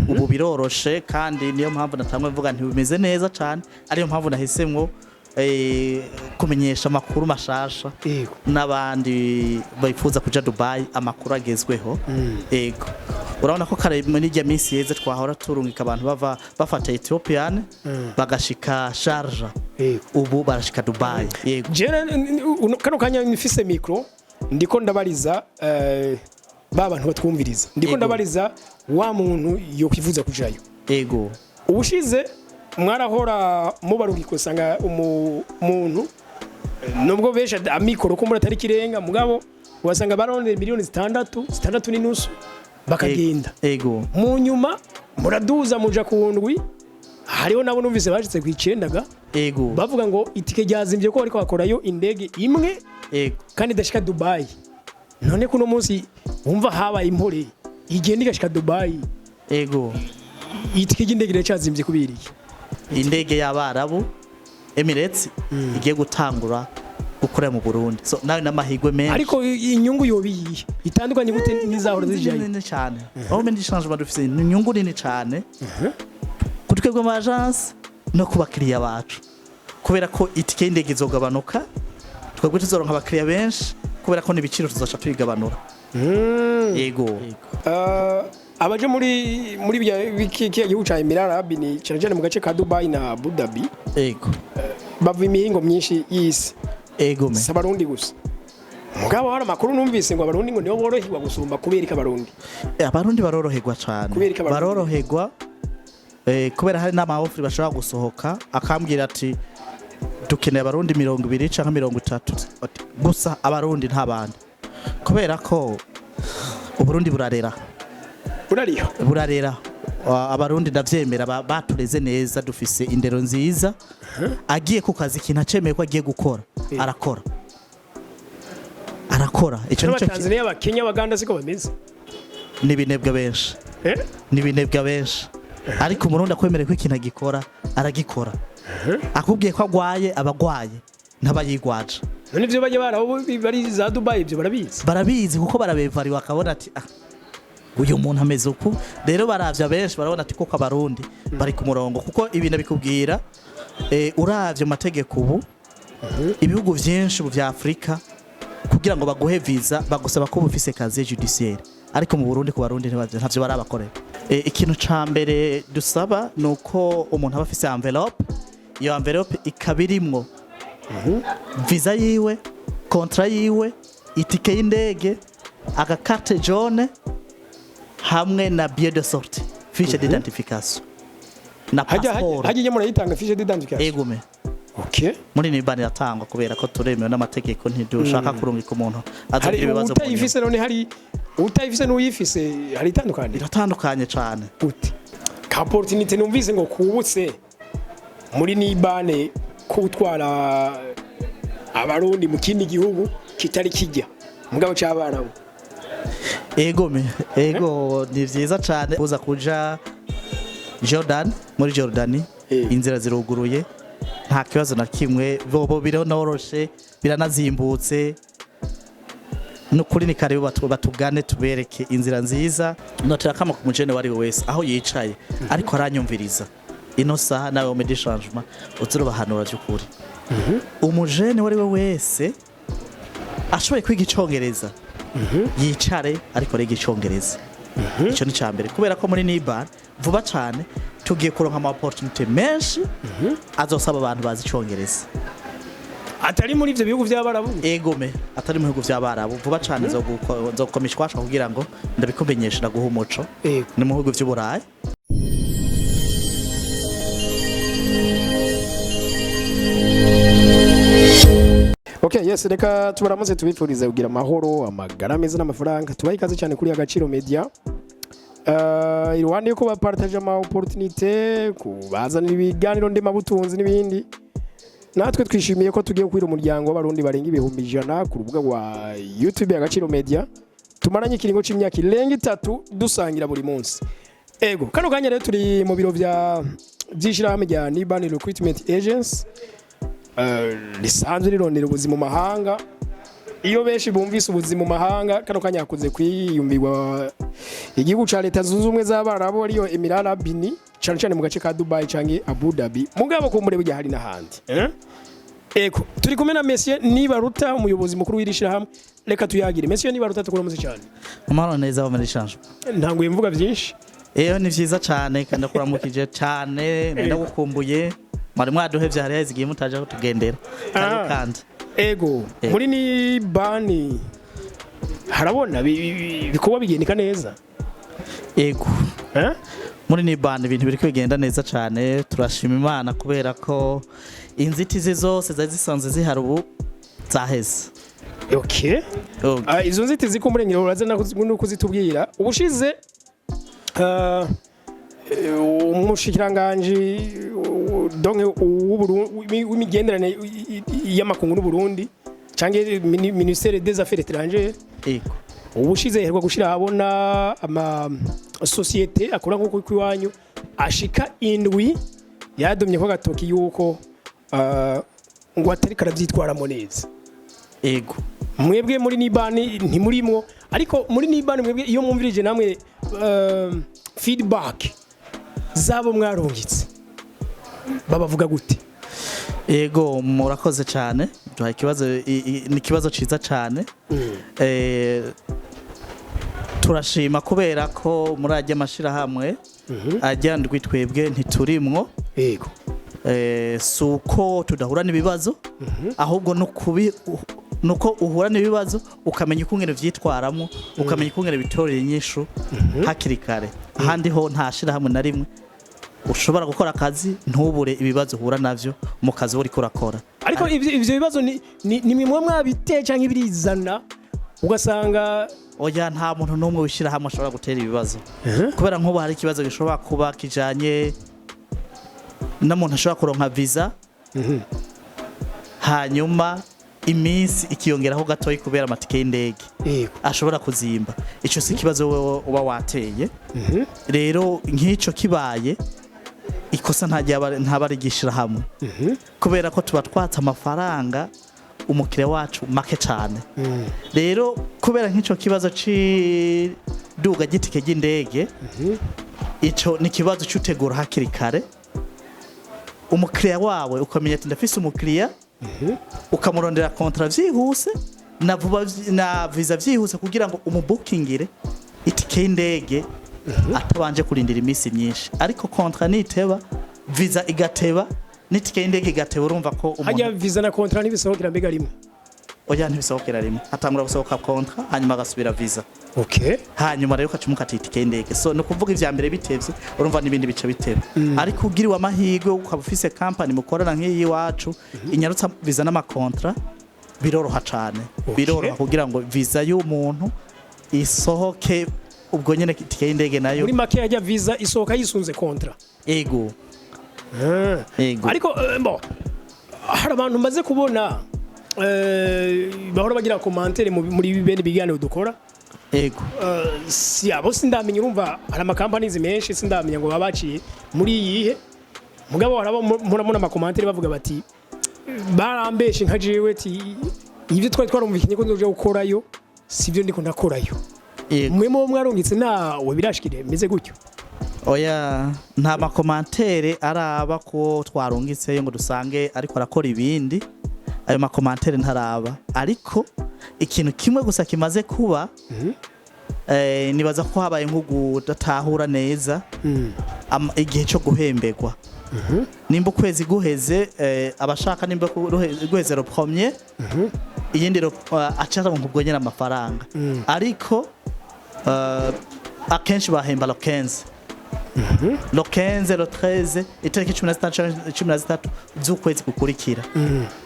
Ubu biroroshe, kandi niyo mpamvu natangwe mvuga ntibimeze neza cyane, ariyo mpamvu nahisemwo kumenyesha amakuru mashasha n'abandi bifuza kuja Dubai, amakuru agezweho. Ego, urabona ko kare muri irya minsi yeze twahora turungika abantu bava bafata Ethiopian bagashika Sharjah. Ubu barashika Dubai, yego. Jewe kano kanya mfise micro, ndiko ndabariza ba bantu batwumviriza, ndiko ndabariza wa muntu yokwifuza kujayo. Ubushize mwarahora mubarungika, usanga umuntu nubwo benshi amikoro ko muri atari kirenga, mugabo wasanga barondera miliyoni 6, 6.5, bakagenda. Mu nyuma muraduza muja ku ndwi, hariho nabo numvise bashitse ku icendaga. Bavuga ngo itike ryazimbye ko bariko bakorayo indege imwe kandi idashika Dubai. None kuno munsi wumva habaye impore, igenda igashika Dubai, itike ry'indege riracyazimbye kubera iki? Indege y'Abarabu Emirates igiye gutangura gukorera mu Burundi, so nawe n'amahirwe menshi. Ariko inyungu yoba iyihe, itandukanye gute n'izahora zijayo? Nini cyane aho mende changement, dufise inyungu nini cyane kuri twebwe mu agence no ku bakiriya bacu, kubera ko itike y'indege izogabanuka, twebwe tuzoronka abakiriya benshi, kubera ko n'ibiciro tuzoca tubigabanura. Yego. Abaje muri kiya gihugu ca Emirate Arabi, ni cyane cyane mu gace ka Dubai na Abu Dhabi, bava imihingo myinshi y'isi. Ego me. Si Abarundi gusa, mugabo hari amakuru numvise ngo Abarundi ngo nibo boroherwa gusumba. Kubera iki Abarundi? Abarundi baroroherwa cyane. Kubera iki Abarundi? Baroroherwa kubera hari n'ama offre bashobora gusohoka, akambwira ati dukeneye Abarundi 20 canke 30. Ati, gusa Abarundi nta bandi, kubera ko Uburundi burarera. Burariho. Burarera. Abarundi ndavyemera, batureze neza, dufise indero nziza. Agiye ku kazi, ikintu acemeye ko agiye gukora, arakora, arakora. Ico nico. N'Abatanzania, Abakenya, Abaganda siko bameze? N'ibinebwe benshi. Eh? N'ibinebwe benshi, ariko Umurundi akwemereye ko ikintu agikora, aragikora. Akubwiye ko agwaye, aba agwaye, ntabayigwaje. None ivyo bajya baraho bari za Dubai, ibyo barabizi? Barabizi, kuko barabevariwe, bakabona ati ah, uyu muntu ameze uku. Rero baravya benshi, barabona ati koko Abarundi bari ku murongo, kuko ibintu bikubwira uravye mu mategeko ubu, ibihugu vyinshi ubu vya Afurika, kugira ngo baguhe visa bagusaba ko uba ufise casier judiciaire, ariko mu Burundi ku Barundi ntavyo barabakorera. Ikintu ca mbere dusaba ni uko umuntu aba afise enveloppe. Iyo enveloppe ikaba irimwo visa yiwe, contrat yiwe, itike y'indege, agacarte jaune hamwe na billet de sortie, fiche d'identification na Hajya passeport. Hajya murayitanga fiche d'identification? Egume. Muri nibani iratangwa, kubera ko turemewe n'amategeko, ntidushaka kurungika umuntu Hari azogira ibibazo mu nyuma. utayifise? None hari utayifise n'uyifise, hari itandukaniro? Iratandukanye cane. Gute? Ka opportunité numvise ngo kubutse muri nibane kutwara Abarundi mu kindi gihugu kitari kijya mugabo c'Abarabu. Ego me, ego, ni vyiza cane uza kuja Jordan, muri Jordani. Inzira ziruguruye, nta kibazo na kimwe, bobo bironoroshe, biranazimbutse. Nukuri ni karibu, batugane tubereke inzira nziza. Notera kama ku mujene wari we wese aho yicaye ariko aranyumviriza ino saha, nawe homme du changement, uzurubahanura by'ukuri. Umujene wari we wese ashoboye kwiga Icongereza, yicare ariko ariga Icongereza. Icyo ni cya mbere, kubera ko muri Nibar vuba cyane tugiye kuronka ama opportunity menshi azosaba abantu bazi Icongereza. Atari muri ivyo bihugu vy'Abarabu? Egome, atari mu bihugu by'Abarabu. Vuba cyane nzokoma ishwashwa kugira ngo ndabikumenyeshe, ndaguha umuco. Ni mu bihugu vy'Uburayi. Okay, yes, reka tubaramutse, tubifurize kugira amahoro, amagara meza n'amafaranga. Tubahe ikaze cyane kuri Agaciro Media. Iruhande yuko bapartage ama opportunité, kubazanira ibiganiro ndemabutunzi n'ibindi, natwe twishimiye ko tugiye kwira umuryango w'Abarundi barenga 100,000 ku rubuga rwa YouTube Agaciro Media. Tumaranye ikiringo c'imyaka irenga 3 dusangira buri munsi. Ego, kano kanya rero turi mu biro vya vy'ishirahamwe rya Niban Recruitment Agency, risanzwe rirondera ubuzima mu mahanga. Iyo benshi bumvise ubuzima mu mahanga, kano kanya hakunze kwiyumvirwa igihugu ca Leta Zunze Ubumwe z'Abarabu, ariyo Emirats Arabes Unis, cane cane mu gace ka Dubai canke Abu Dhabi, mugabo kumbure burya hari n'ahandi, eh? Eko turi kumwe na Monsieur Nibaruta, umuyobozi mukuru w'iri shirahamwe. Reka tuyagire. Monsieur Nibaruta, tukuramutse cyane. Amahoro neza wa muri change. Ntanguye mvuga byinshi. Eyo, ni vyiza cyane kandi ndakuramukije cyane, ndagukumbuye. Mwari mwaduhevye, hari haheze igihe mutaje kutugendera. Ah. Kandi Ego. Ego. Muri ni bani harabona ibikorwa bigendeka neza? Ego. Eh? Muri ni band ibintu biri bigenda neza cyane, turashima Imana kubera ko inzitizi zose zari zisanzwe zihari ubu zaheze. Okay. Okay. Ah, izo nzitizi ko murengero uraza no kuzitubwira. Ubushize umushikiranganji donc w'imigenderanire y'amakungu n'Uburundi canke ministère des affaires étrangères, Ego. ubushize yaheruka gushira ahabona ama société akora nko kwiwanyu ashika 7, yadomye ko gatoki yuko ngo atari karavyitwaramo neza. Ego. Mwebwe muri nibani ntimurimwo, ariko muri nibani mwebwe iyo mwumvirije namwe feedback zabo mwarungitse babavuga gute? Ego, murakoze cyane. Duhaye ikibazo, ni ikibazo ciza cyane. Turashima kubera ko muri ajya amashirahamwe ajya ndwi twebwe ntiturimwo. Si uko tudahura n'ibibazo, ahubwo nuko uhura n'ibibazo ukamenya uko ingene vyitwaramo, ukamenya uko ingene bitorera inyishu hakiri kare. Ahandi ho nta shirahamwe na rimwe ushobora gukora akazi ntubure ibibazo uhura navyo mu kazi uriko urakora. Ariko ivyo bibazo ni mwe muba mwabiteye canke birizana ugasanga? Oya, nta muntu n'umwe wishyira hamwe ashobora gutera ibibazo, kubera nk'ubu hari ikibazo gishobora kuba kijanye n'umuntu ashobora kuronka visa, hanyuma iminsi ikiyongeraho gatoyi kubera amatike y'indege ashobora kuzimba. Ico si ikibazo wewe uba wateye. Rero nk'ico kibaye, ikosa ntaba ari hamwe, kubera ko tuba twatse amafaranga umukiriya wacu make cyane. Rero kubera nk'ico kibazo c'iduga ry'itike ry'indege, ico ni ikibazo cy'utegura hakiri kare umukiriya wawe, ukamenya ati ndafise umukiriya, ukamurondera contrat vyihuse na vuba na visa vyihuse, kugira ngo umubukingire itike y'indege atabanje kurindira iminsi myinshi. Ariko contrat niteba, visa igateba, n'itike y'indege igateba, urumva ko Hajya umuntu visa na contrat ntibisohokera mbega rimwe? Oya, ntibisohokera rimwe. Hatangura gusohoka contrat, hanyuma agasubira visa, hanyuma rero ukaca umukata itike y'indege. So ni ukuvuga ivya mbere bitevye, urumva n'ibindi bice biteba. Ariko ugiriwe amahirwe ukaba ufise company mukorana nk'iyi iwacu inyarutsa visa n'ama contrat, biroroha cane. Biroroha kugira ngo visa y'umuntu isohoke ubwo nyene, itike y'indege nayo. Muri make hajya visa isohoka yisunze contrat? Ego. Ego. Ariko bon, hari abantu maze kubona bahora bagira commentaire muri bene biganiro dukora. Si abo sindamenya, urumva hari amakampanizi menshi, sindamenya ngo baba baciye muri iyihe, mugabo harabo murabona ama commentaires bavuga bati barambeshe, nka jewe ti ibyo twari twarumvikanye ko nzoja gukorayo sibyo ndiko ndakorayo. Mwe mu mwarungitse nawe birashikire meze gutyo? Oya, nta ma commentaires araba ko twarungitseyo ngo dusange ariko arakora ibindi. Ayo ma commentaires ntaraba. Ariko ikintu kimwe gusa kimaze kuba, nibaza ko habaye nko kudatahura neza igihe cyo guhemberwa. Nimba ukwezi guheze, abashaka nimba guheze le premier, iyindi aca aronka ubwo nyene amafaranga. Ariko akenshi bahemba le 15, le 15, le 13, itariki 15 canke 13 z'ukwezi gukurikira.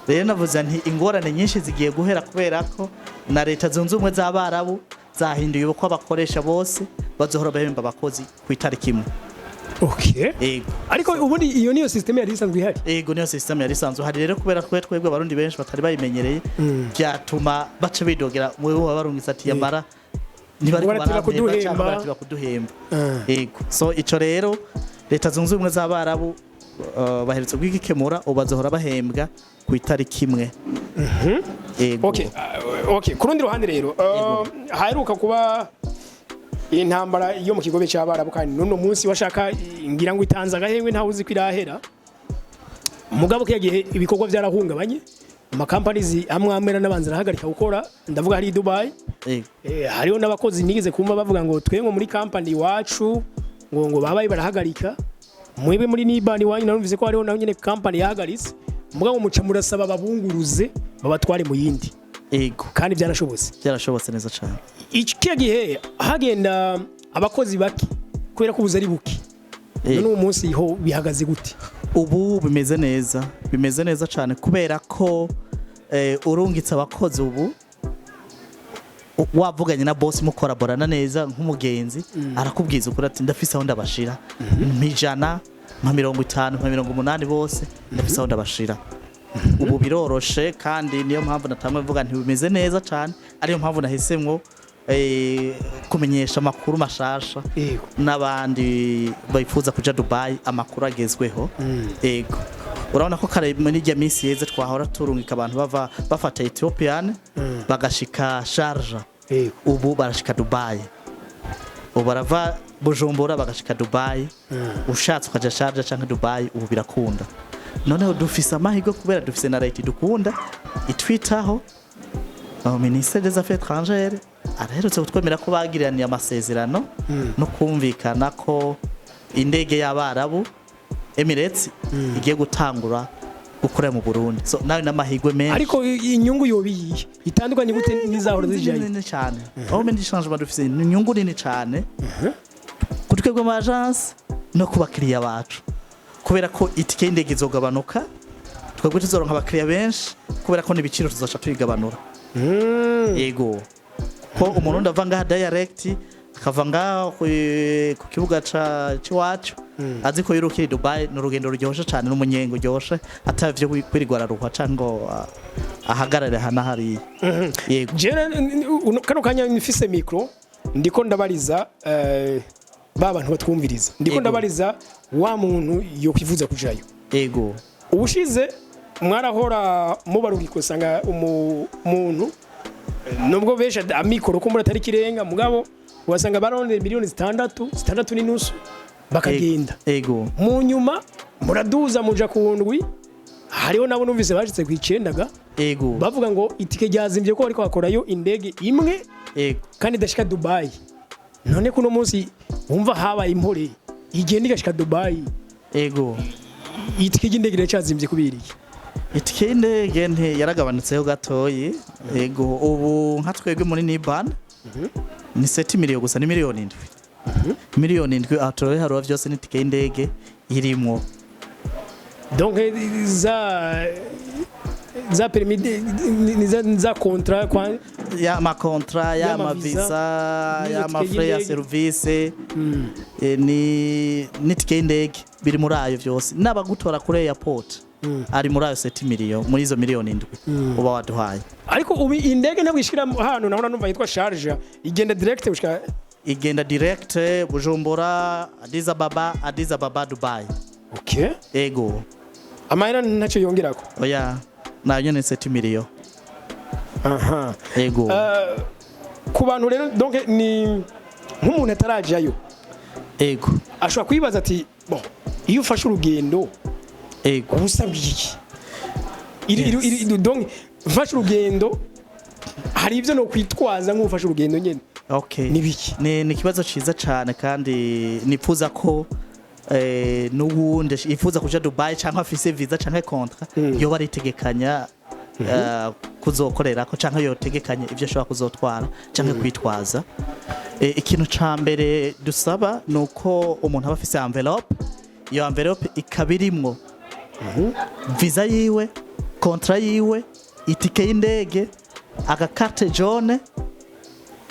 Rero navuze nti ingorane nyinshi zigiye guhera, kubera ko na Leta Zunze Ubumwe z'Abarabu zahinduye uko abakoresha bose bazohora bahemba abakozi ku itariki imwe. Ego. Ariko ubundi iyo niyo système yari isanzwe ihari? Ego, niyo system yari isanzwe hari. Rero kubera twe twebwe abarundi benshi batari bayimenyereye, byatuma baca bidogera mwe bo barungitse ati yamara ntibari Barateba barampemba kuduhemba. canke barateba kuduhemba. Ego, so ico rero Leta Zunze Ubumwe z'Abarabu baherutse kwigikemura, ubu bazohora bahembwa ku itariki imwe. Ego. Okay. Okay, ku rundi ruhande rero, haheruka kuba intambara yo mu kigobe cy'Abarabu, kandi n'uno munsi washaka ngira ngo itanze agahengwe, ntawe uzi ko irahera. Mugabo kiya gihe ibikorwa byarahungabanye, amakampanizi amwe amwe n'abanza arahagarika gukora, ndavuga hari i Dubai. Hariho n'abakozi nigeze kumva bavuga ngo twe ngo muri company iwacu ngo babaye barahagarika. Mwebwe muri Nibani iwanyu narumvise ko hariho naho nyene company yahagaritse, mugabo muca murasaba babunguruze babatware mu yindi. Kandi byarashobotse. Byarashobotse neza cyane. Iki kiya gihe hagenda abakozi bake kubera ko ubuzi ari buke. None uwo munsi ho bihagaze gute? Ubu bimeze neza, bimeze neza cyane, kubera ko urungitse abakozi ubu wavuganye na boss, mukoraborana neza nk'umugenzi, arakubwiza ukuri ati: "Ndafise aho ndabashira, mpa 100, mpa 50, mpa 80, bose ndafise aho ndabashira." Ubu biroroshe, kandi niyo mpamvu natamwe mvuga nti bimeze neza cyane, ariyo mpamvu nahisemwo kumenyesha amakuru mashasha n'abandi bifuza kuja Dubai amakuru agezweho. Ego, urabona ko kare muri irya minsi yeze twahora turungika abantu bava bafata Ethiopian bagashika Sharjah. Ubu barashika Dubai, ubu barava Bujumbura bagashika Dubai. Ushatse ukaja Sharjah canke Dubai, ubu birakunda. Noneho dufise amahirwe kubera dufise na leta idukunda, itwitaho. Ministère des Affaires étrangères araherutse kutwemera ko bagiraniye amasezerano no kumvikana ko indege y'Abarabu Emirates igiye gutangura gukorera mu Burundi. So nawe n'amahirwe menshi. Ariko inyungu yoba iyihe, itandukanye gute n'izahora zijayo? Nini cyane. Aho mende changement, dufise inyungu nini cyane kuri twebwe mu agence no ku bakiriya bacu, kubera ko itike y'indege izogabanuka, twebwe tuzoronka abakiriya benshi, kubera ko n'ibiciro tuzoca tubigabanura. Yego, ko umuntu ava ngaha direct, akava ngaha ku kibuga c'iwacu, azi ko yurukira i Dubai, ni urugendo ruryoshe cyane n'umunyenga uryoshe, atavyo kwirirwa araruha canke ngo ahagarare hana hariya. Yego. Jewe kano kanya mfise micro, ndiko ndabariza ba bantu batwumviriza, ndiko ndabariza wa muntu yokwifuza kujayo. Ubushize mwarahora mubarungika, usanga umuntu nubwo benshi amikoro ko muri atari kirenga, mugabo ugasanga barondeye miliyoni 6, 6.5, bakagenda. Mu nyuma muraduza muja ku ndwi, hariho nabo numvise bashitse ku icendaga. Bavuga ngo itike ryazimbye ko bariko bakorayo indege imwe kandi idashika Dubai. None kuno munsi wumva habaye impore, igenda igashika Dubai, itike ry'indege riracyazimbye kubera iki? Itike y'indege nti yaragabanutseho gatoyi. Yego, ubu nka twebwe muri Niban ni 7 millions gusa, ni miliyoni 7, miliyoni 7. Aho turabiharura byose n'itike y'indege irimwo. Donc za permis ni za contrat kwa Ya ma contrat, ya y'ama ma visa, n'izo ya ma tike frais ya y'indege. service, ni n'itike y'indege biri muri ayo byose, n'abagutora kuri airport ari muri ayo 7 millions, muri izo miliyoni 7 uba waduhaye. Ariko ubu indege ntabwo ishikira hano, naho numva yitwa Sharjah, igenda direct gushika? Igenda direct Bujumbura, Addis Ababa, Addis Ababa, Dubai. Ego. Amahera ntacyo yongerako? Oya, nayo nyene 7 millions. Ego. Ku bantu rero, donc ni nk'umuntu atarajayo, ashobora kwibaza ati: "Bon, iyo ufashe urugendo, uba usabwa iki?" Donc mfashe urugendo, hari ibyo no kwitwaza nk'ufashe urugendo nyene? Okay. Ni biki? Ni ikibazo ciza cyane, kandi nifuza ko n'uwundi yifuza kuja Dubai cyangwa afise visa canke contrat yoba aritegekanya kuzokorerako, canke yotegekanya ivyo ashobora kuzotwara canke kwitwaza. Ikintu ca mbere dusaba ni uko umuntu aba afise envelope. Iyo envelope ikaba irimwo visa yiwe, contrat yiwe, itike y'indege, agakarte jaune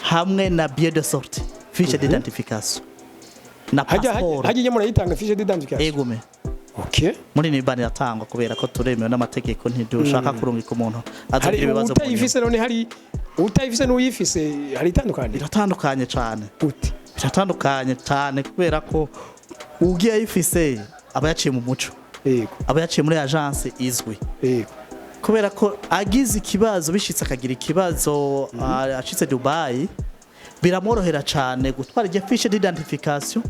hamwe na billet de sortie, fiche d'identification na Hajya passeport. Hajya iyo murayitanga, fiche d'identification? Egume. Muri nibani iratangwa, kubera ko turemewe n'amategeko, ntidushaka kurungika umuntu Hari azogira ibibazo mu nyuma. utayifise? None hari utayifise n'uyifise, hari itandukaniro? Biratandukanye cyane. Gute? Biratandukanye cyane, kubera ko ugiye ayifise aba yaciye mu muco, aba yaciye muri agence izwi. Kubera ko agize ikibazo, bishitse akagira ikibazo, acitse Dubai, biramworohera cyane gutwara iryo fiche d'identification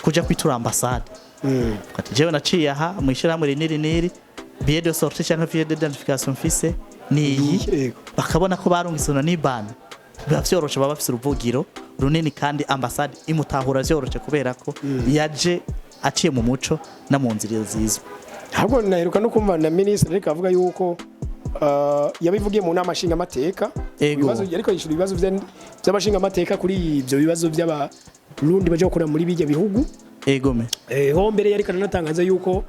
kuja kwitura ambassade. Ati: "Jewe naciye aha mu ishyirahamwe iri n'iri n'iri, billet de sortie cyangwa fiche d'identification mfise ni iyi." Bakabona ko barungitse na Niban, biba vyoroshe, baba bafise uruvugiro runini kandi ambassade imutahura vyoroshe kubera ko yaje aciye mu muco no mu nzira zizwi. Ahubwo naheruka no kumva na minisitiri ariko avuga yuko yabivugiye mu nama nshingamateka. Ibibazo ariko yishura ibibazo by'abashingamateka kuri ibyo bibazo by'abarundi baje gukora muri bijya bihugu. Egome. Ho mbere yariko aranatangaza yuko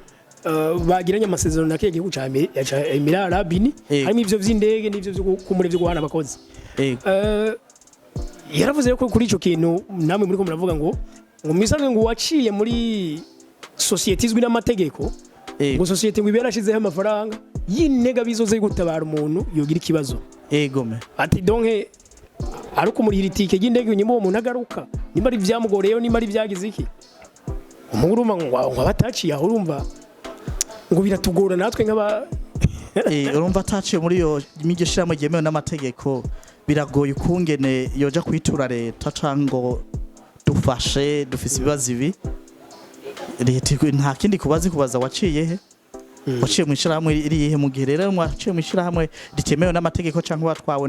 bagiranye amasezerano na kiya gihugu ca Emirats Arabes Unis, harimo ivyo vy'indege n'ivyo vyo kumura vyo guhana abakozi. Yaravuze ko kuri ico kintu namwe muriko muravuga ngo misanzwe ngo waciye muri société izwi n'amategeko, ngo société ngo ibe yarashizeho amafaranga y'intega bizoze gutabara umuntu yogira ikibazo. Ati donc ari ukumurihira itike ry'indege nyuma uwo muntu agaruka, nimba ari ibyamugoreyeho, nimba ari ibyagize iki. Umuhungu urumva ngo abataciye aho, urumva ngo biratugora natwe nk'aba Urumva ataciye muri iyo miryo shirahamwe ryemewe n'amategeko, biragoye ukungene yoja kwitura leta canke ngo dufashe, dufise ibibazo ibi. Leta nta kindi kubaza, kubaza waciye he, waciye mu ishirahamwe irihe. Mu gihe rero waciye mu ishirahamwe ritemewe n'amategeko canke watwawe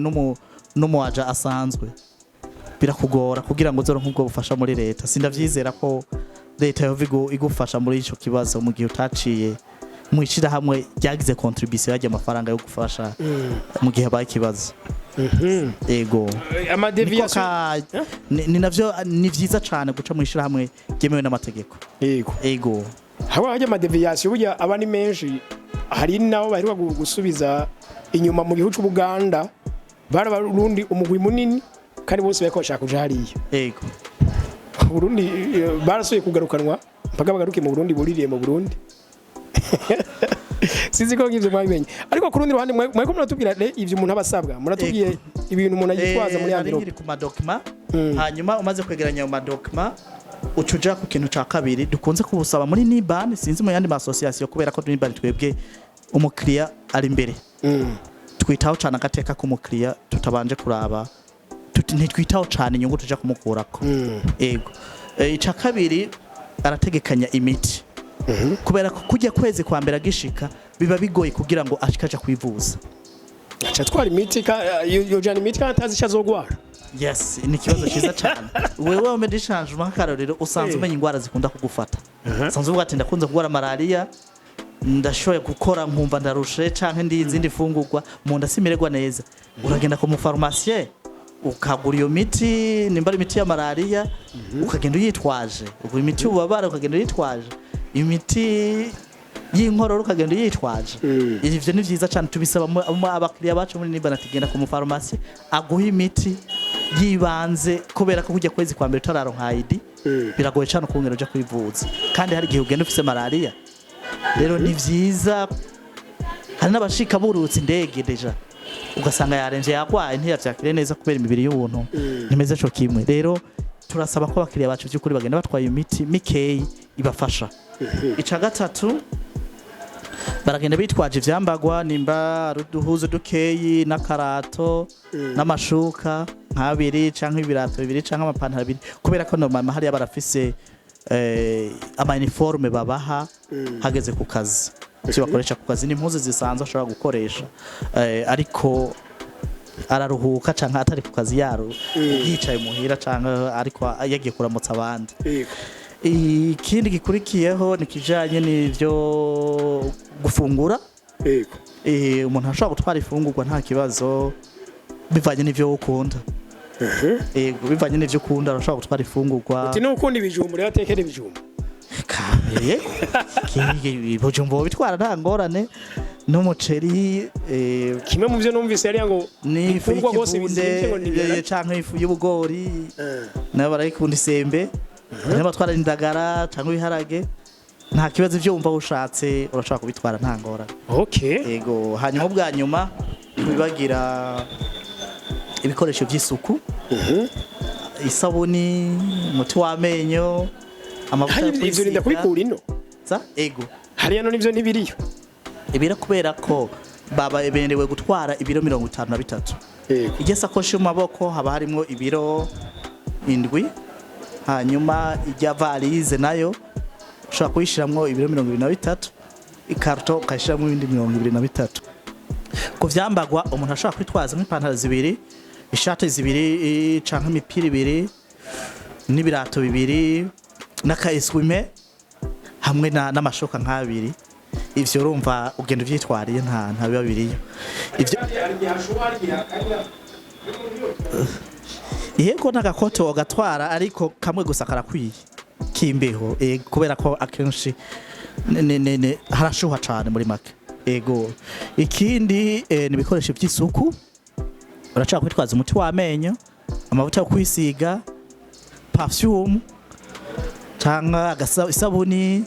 n'umu aja asanzwe, birakugora kugira ngo uzoronke ubwo bufasha muri leta. Sindavyizera ko leta yova igufasha muri ico kibazo mu gihe utaciye mu ishirahamwe ryagize contribution y'ajya amafaranga yo gufasha mu gihe habaye ikibazo. Ego. Niko. Ama déviation. Ni navyo ni vyiza cane guca mu ishirahamwe ryemewe n'amategeko. Ego. Haba hajya ama déviation burya aba ni menshi. Hari nabo baheruka gusubiza inyuma mu gihugu c'Ubuganda, bari Abarundi umugwi munini kandi bose bariko bashaka kuja hariya. Burundi barasubiye kugarukanwa mpaka bagaruke mu Burundi, buririye mu Burundi. Sinzi ko nk'ivyo mwabimenye, ariko ku rundi ruhande mwariko muratubwira ivyo umuntu aba asabwa, muratubwiye ibintu umuntu yitwaza muri Nari enveloppe. nkiri ku ma documents. Hanyuma umaze kwegeranya ayo ma documents, uca uja ku kintu ca kabiri dukunze kubusaba muri Niban, sinzi mu yandi ma association, kubera ko Niban twebwe umukiriya ari imbere. Twitaho cane agateka k'umukiriya, tutabanje kuraba ntitwitaho cane inyungu tuja kumukurako. Ego. Ica kabiri, arategekanya imiti, kubera ko kujya kwezi kwa mbere agishika biba bigoye kugira ngo ashike aja kwivuza. Aca atwara imiti yojana imiti kandi atazi ico azogwara. Yes, ni ikibazo cyiza cyane. Wewe wa médecin nk'akarorero usanzwe umenya indwara zikunda kugufata, usanzwe uvuga ati: "Ndakunze kurwara malaria, ndashoboye gukora nkumva ndarushe canke ndi izindi fungurwa mu nda simererwa neza." Uragenda ku mu pharmacien ukagura iyo miti, nimba ari imiti ya malaria ukagenda uyitwaje, ugura imiti y'ububabare ukagenda uyitwaje, imiti y'inkorora ukagenda uyitwaje. Ivyo ni vyiza cyane, tubisaba abakiriya bacu muri Niban ati: "Genda ku mufarumasi aguha imiti yibanze," kubera ko kujya kwezi kwa mbere utararonka ID biragoye cyane ukungera uja kwivuza, kandi hari igihe ugenda ufise malaria. Rero ni vyiza. Hari n'abashika burutse indege déjà ugasanga yaremvye, yagwaye, ntiyavyakire neza kubera imibiri y'ubuntu ntimeze co kimwe. Rero turasaba ko abakiriya bacu by'ukuri bagenda batwaye imiti mikeyi ibafasha. Ica gatatu, baragenda bitwaje ivyambagwa, nimba ari uduhuzu dukeyi n'akarato n'amashuka nk'abiri canke ibirato bibiri canke amapantaro abiri, kubera ko normalement hariya barafise ama uniforme babaha hageze ku kazi. Ivyo bakoresha ku kazi ni impuzu zisanzwe ashobora gukoresha, ariko araruhuka canke atari ku kazi, yaro yicaye muhira canke ariko yagiye kuramutsa abandi. Ikindi gikurikiyeho ni kijanye n'ivyo gufungura. Umuntu ashobora gutwara ifungurwa nta kibazo, bivanye n'ivyo ukunda. Yego, bivanye n'ivyo ukunda arashobora gutwara ifungurwa. Uti nukunda ibijumbu rero atekera ibijumbu. Yego, ibijumbu bitwara nta ngorane, n'umuceri Kimwe mu byo numvise yari ngo n'ifu bikundwa rwose y'ikivunde bizimvye ngo ni ibiharage. Canke ifu y'ubugori nabo barayikunda, isembe, niba batwara indagara canke ibiharage nta kibazo. Ivyo wumva ushatse urashobora kubitwara nta ngorane. Yego. Hanyuma ubwa nyuma, tubibagira ibikoresho by'isuku: isabuni, umuti w'amenyo, amavuta yo Hanyuma ivyo rinda kwisiga. kubikura ino? Za? Ego. Hariya none ivyo ntibiriyo? Ibira kubera ko Baba bemerewe gutwara ibiro 53. Ijya sakoshi yo mu maboko haba harimo ibiro 7, hanyuma ijya valise nayo ushobora kuyishiramwo ibiro 23, ikarito ukayishiramwo ibindi 23. Ku vyambagwa, umuntu ashobora kwitwaza nk'ipantaro zibiri, ishati zibiri, canke imipira ibiri n'ibirato bibiri n'aka essuie-main hamwe n'amashuka nk'abiri. Ivyo urumva ugenda uvyitwariye, nta biba biriyo ivyo. Yego, n'agakoto gatwara, ariko kamwe gusa karakwiye k'imbeho, kubera ko akenshi harashuha cane muri make. Ego, ikindi ni ibikoresho by'isuku. Urashobora kwitwaza umuti w'amenyo, amavuta yo kwisiga, perfume cyangwa isabuni,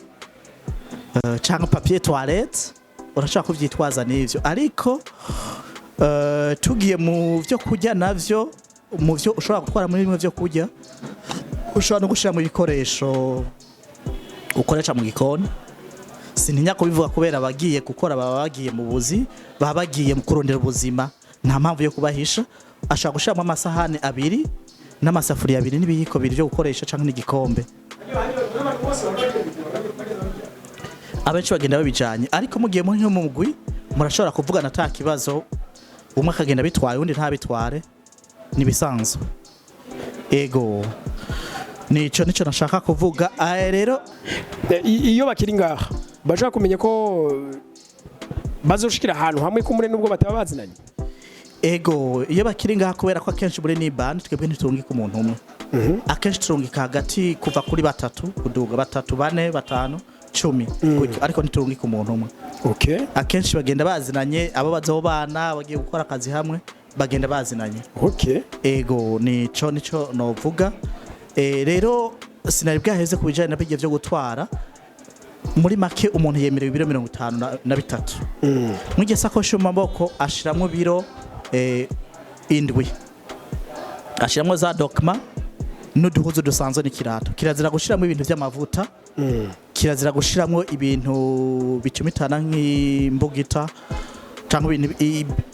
cyangwa papier toilette. Urashobora kuvyitwaza n'ivyo. Ariko tugiye mu vyo kurya navyo, mu vyo ushobora gutwara muri bimwe vyo kurya, ushobora no gushira mu bikoresho ukoresha mu gikoni. Sintinya kubivuga kubera abagiye gukora baba bagiye mu buzi, baba bagiye mu kurondera ubuzima, nta mpamvu yo kubahisha. Ashobora gushiramo amasahani abiri n'amasafuriya abiri n'ibiyiko bibiri byo gukoresha canke n'igikombe. Abenshi bagenda babijanye, ariko mugiye muri nko mu mugwi murashobora kuvugana ata kibazo, umwe akagenda bitwaye, uwundi ntabitware, nibisanzwe. Ego, nico nashaka kuvuga. Rero Iyo bakiri ngaha bashaka kumenya ko bazoshikira ahantu hamwe kumure nubwo bataba bazinanye. Ego, iyo bakiri ngaha, kubera ko akenshi muri Niban twebwe ntiturungika umuntu umwe, akenshi turungika hagati kuva kuri batatu kuduga, batatu, bane, batanu, 10 gutyo, ariko ntiturungika umuntu umwe. Akenshi bagenda bazinanye, abo bazobana bagiye gukora akazi hamwe bagenda bazinanye. Ego, nico novuga. Rero sinari bwaheze ku bijanye na bijya vyo gutwara. Muri make, umuntu yemerewe ibiro 53. Mw'iryo sakoshi yo mu maboko ashiramwo ibiro 7, ashiramwo za documents n'uduhuzu dusanzwe n'ikirato. Kirazira gushiramwo ibintu vy'amavuta, kirazira gushiramwo ibintu bicumitana nk'imbugita cyangwa ibintu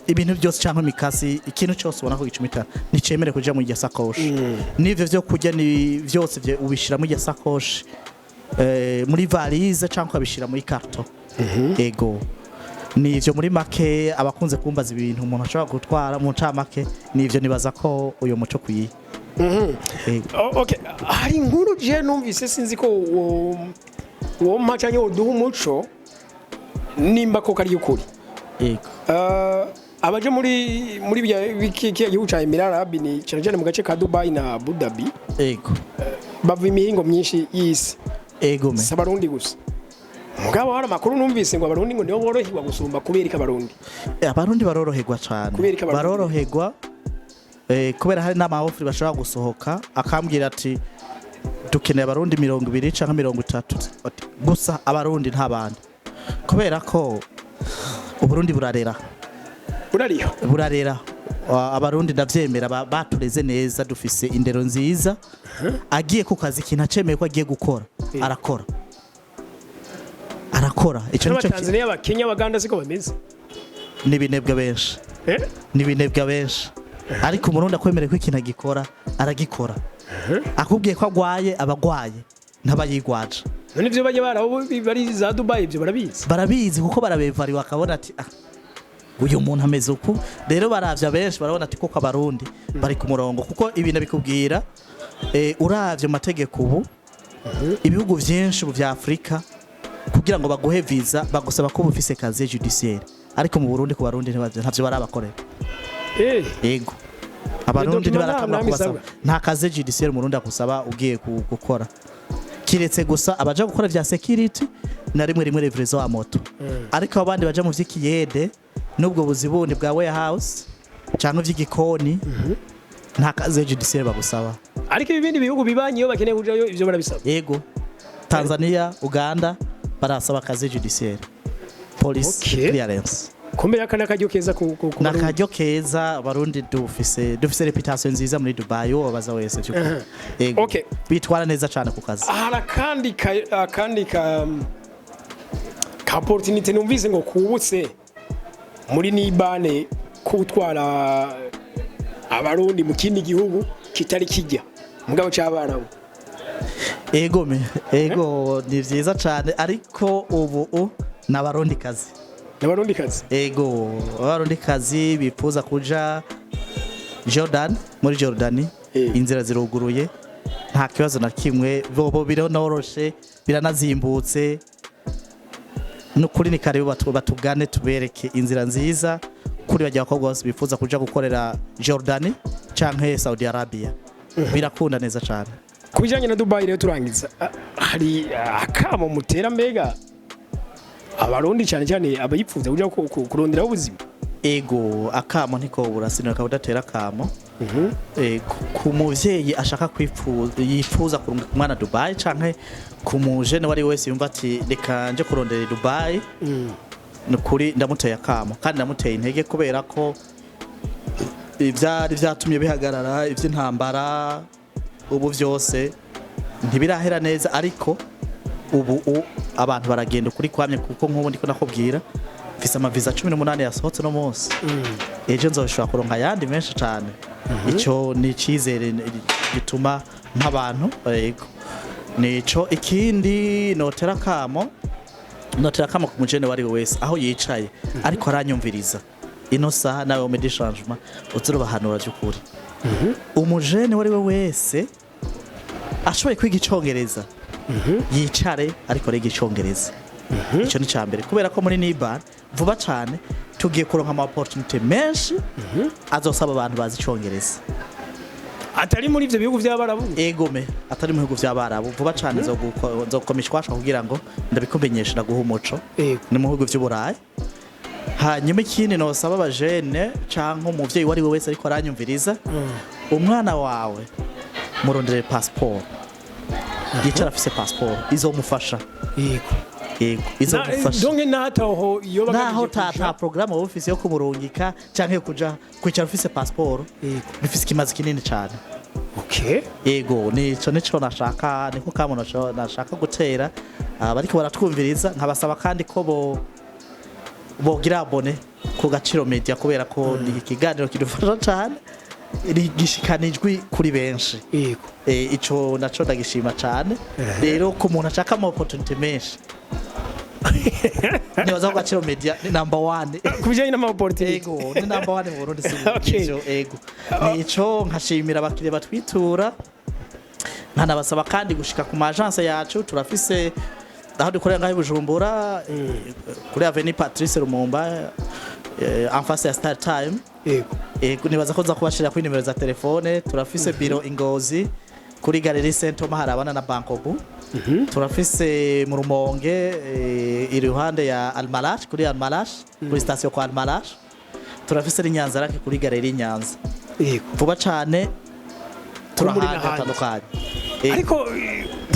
ibintu byose cyangwa imikasi. Ikintu cyose ubona ko gicumitana nticemere kuja mu iryo sakoshi. N'ivyo vyo kurya ni vyose ubishira mu iryo sakoshi, muri valise cyangwa ukabishira muri carton. Ego, ni ivyo muri make. Abakunze kumbaza ibintu umuntu ashobora gutwara mu ncamake, ni ivyo. Nibaza ko uyo muco kwiye. Ego. Okay, hari inkuru je numvise, sinzi ko uwo mpa canke woduha umuco nimba koko ari ukuri. Ego. Abaje muri kiya gihugu ca Emirate Arabi, ni cyane cyane mu gace ka Dubai na Abu Dhabi, bava imihingo myinshi y'isi. Ego me. Si abarundi gusa. Mugabo hari amakuru numvise ngo abarundi ngo nibo boroherwa gusumba. Kubera iki abarundi? Abarundi baroroherwa cyane. Kubera iki abarundi? Baroroherwa kubera hari n'ama offres bashobora gusohoka, akambwira ati dukeneye abarundi 20 canke 30. Ati, gusa abarundi nta bandi, kubera ko uburundi burarera. Burariho. Burarera. Abarundi ndavyemera, batureze neza, dufise indero nziza. Agiye ku kazi, ikintu acemeye ko agiye gukora, arakora, arakora. Ico nico. N'abatanzania, abakenya, abaganda siko bameze? N'ibinebwe benshi. N'ibinebwe benshi, ariko umurundi akwemereye ko ikintu agikora, aragikora. Akubwiye ko agwaye, aba agwaye, ntaba yigwaje. None ivyo bajya baraho bari za Dubai ibyo barabizi? Barabizi, kuko barabevariwe, akabona ati ah, uyu muntu ameze uku. Rero baravya benshi, barabona ati koko abarundi bari ku murongo. Kuko ibintu bikubwira, uravye mu mategeko ubu, ibihugu vyinshi ubu vya Afurika, kugira ngo baguhe visa bagusaba ko uba ufise casier judiciaire. Ariko mu Burundi, ku barundi ntavyo barabakorera. Yego, abarundi document ntibaratangura nta kubasaba. bisabwa. Nta casier judiciaire umurundi akusaba ugiye gukora, kiretse gusa abaja gukora vya security na rimwe rimwe livraison wa moto. Ariko abandi baja mu vy'ikiyede n'ubwo buzi bundi bwa warehouse canke vy'igikoni, nta casier judiciaire bagusaba. Ariko ibindi bihugu bibanyi iyo bakeneye kujayo ivyo barabisaba? Yego, Tanzania, Uganda barasaba casier judiciaire, police clearance. Kumbe aka n'akaryo keza ku Barundi. Nakaryo keza. Abarundi dufise réputation nziza muri Dubai, uwo baza wese vy'ukuri. Yego. Bitwara neza cane ku kazi. Hari akandi ka opportunity numvise ngo kubutse Muri nibane ko gutwara Abarundi mu kindi gihugu kitari kijya mugabo cy'Abarabu? Ego me, ego, ni vyiza cane, ariko ubu n'Abarundi kazi. N'Abarundi kazi. Ego, Abarundi kazi bifuza kuja Jordan, muri Jordani, inzira ziruguruye, nta kibazo na kimwe. Bobo bironoroshe, biranazimbutse. Nukuri ni karibu, batugane tubereke inzira nziza kuri bajya bakobwa bose bifuza kuja gukorera Jordani canke Saudi Arabia. Birakunda neza cane. Ku bijyanye na Dubai rero turangiza, hari akamo mutera mbega Abarundi, cyane cyane abayipfuza kuja kuronderaho ubuzima? Ego, akamo ntikobura, sinaka udatera akamo. Ku muvyeyi ashaka kwifuza, yifuza kurungika umwana Dubai, canke ku mujene wari wese yumva ati reka nje kurondera i Dubai, nukuri ndamuteye akamo kandi ndamuteye intege, kubera ko ivyari vyatumye bihagarara, ivy'intambara, ubu vyose ntibirahera neza, ariko ubu abantu baragenda ukuri kwamye, kuko nk'ubu ndiko nakubwira mfise amaviza 18 yasohotse no munsi, ejo nzoshobora kuronka ayandi menshi cane. Ico ni icizere gituma nk'abantu. Yego, nico. Ikindi notera akamo ku mujene wari we wese aho yicaye ariko aranyumviriza ino saha, nawe homme du changement uzurubahanura by'ukuri, umujene wari we wese ashoboye kwiga Icongereza, yicare ariko ariga Icongereza. Icyo ni mbere, kubera ko muri Niban vuba cyane tugiye kuronka ama opportunity menshi azosaba abantu bazi Icongereza. Atari muri ivyo bihugu by'Abarabu? Egome, atari mu bihugu by'Abarabu. Vuba cyane nzokoma ishwashwa kugira ngo ndabikumenyeshe, ndaguha umuco. Ni mu bihugu by'Uburayi. Hanyuma ikindi nosaba abajene canke umuvyeyi uwo ari we wese ariko aranyumviriza, umwana wawe murondere passport, yicara afise passport, izomufasha. Yego, izomufasha. Donc nataho iyo Naho ta programme wowe ufise yo kumurungika canke yo kuja kwicara ufise passport, bifise ikimazi kinini cane. Yego, nico nashaka, niko kamo nashaka gutera abariko baratwumviriza. Nkabasaba kandi ko bo bogira abonner ku Gaciro Media, kubera ko ni ikiganiro kidufasha cane, gishikana ijwi kuri benshi. Ico naco ndagishima cane. Rero ku muntu ashaka ama opportunity menshi, nibaza ko Gaciro Media ni number one. Ku bijyanye n'ama opportunity. Ego, ni number one mu Burundi, si ivyo. Ego, nico. Nkashimira abakiriya batwitura, nkanabasaba kandi gushika ku ma agence yacu. Turafise aho dukorera ngaho i Bujumbura, kuri Avenue Patrice Lumumba, en face ya Star Time. Ego, nibaza ko nza kubashira kuri nimero za telefone. Turafise biro i Ngozi kuri Galerie Saint Thomas, harabana na Bankobu. Turafise mu Rumonge, iruhande ya Almalash, kuri Almalash, kuri station kwa Almalash. Turafise n'Inyanzarake kuri Galerie Nyanza. Vuba cane Muri turahandi n'ahandi. hatandukanye. Ariko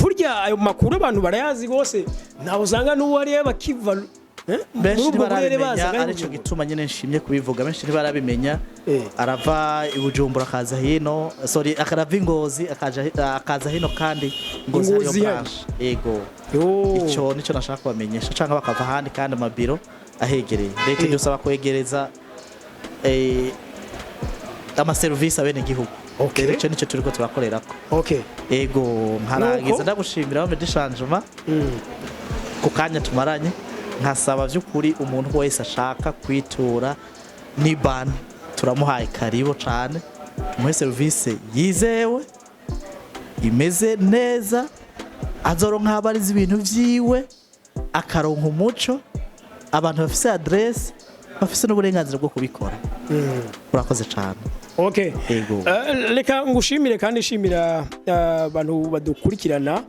burya ayo makuru abantu barayazi rwose, ntawe usanga n'uwo ariyo bakiva Benshi muri ubwo burere ntibarabimenya, baza ngaho i arico Bujumbura. gituma nyine nshimye kubivuga. Benshi ntibarabimenya. Arava i Bujumbura akaza hino, sorry, akarava i Ngozi akaza hino, kandi Ngozi hariyo Ngozi ihari. branch. Ego. Yo. Ico nico nashaka kubamenyesha, canke bakava ahandi kandi amabiro ahegereye. Leta idusaba kwegereza amaserivisi abene gihugu. Rero ico nico turiko turakorerako. Ego, nkarangiza Nuko? ndagushimira homme du changement ku kanya tumaranye, nkasaba by'ukuri umuntu wese ashaka kwitura Niban, turamuhaye karibu cane, tumuhe serivisi yizewe imeze neza, azoronka abariza ibintu vyiwe, akaronka umuco. Abantu bafise adresse bafise n'uburenganzira bwo kubikora. Urakoze cane. Ego. Reka ngushimire kandi nshimira abantu badukurikirana,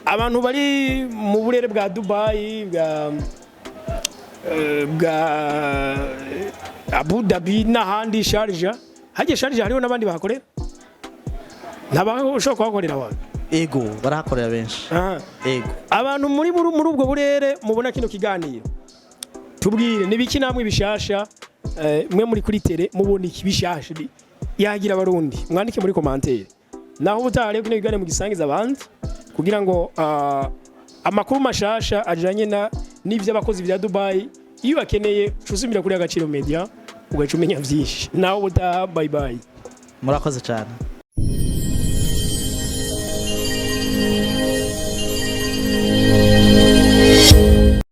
abantu bari mu burere bwa Dubai, bwa Abu Dhabi n'ahandi, Sharjah. Hagiye Sharjah hariho n'abandi bahakorera, ntabwo ushobora kuhakorera abantu? Ego, barahakorera benshi. Ego. Abantu muri ubwo burere mubona kino kiganiro, tubwire nibiki namwe bishasha, mwe muri kuri tele mubona iki bishasha yagira Abarundi? Mwandike muri commentaire. Naho ubutaha rero kino kiganiro mugisangiza abandi kugira ngo amakuru mashasha ajanye na n'ivy'abakozi vya Dubai. Iyo bakeneye ucuzumira kuri Agaciro Media, ugaca umenya vyinshi. Nawe utaha, bye bye. Murakoze cyane.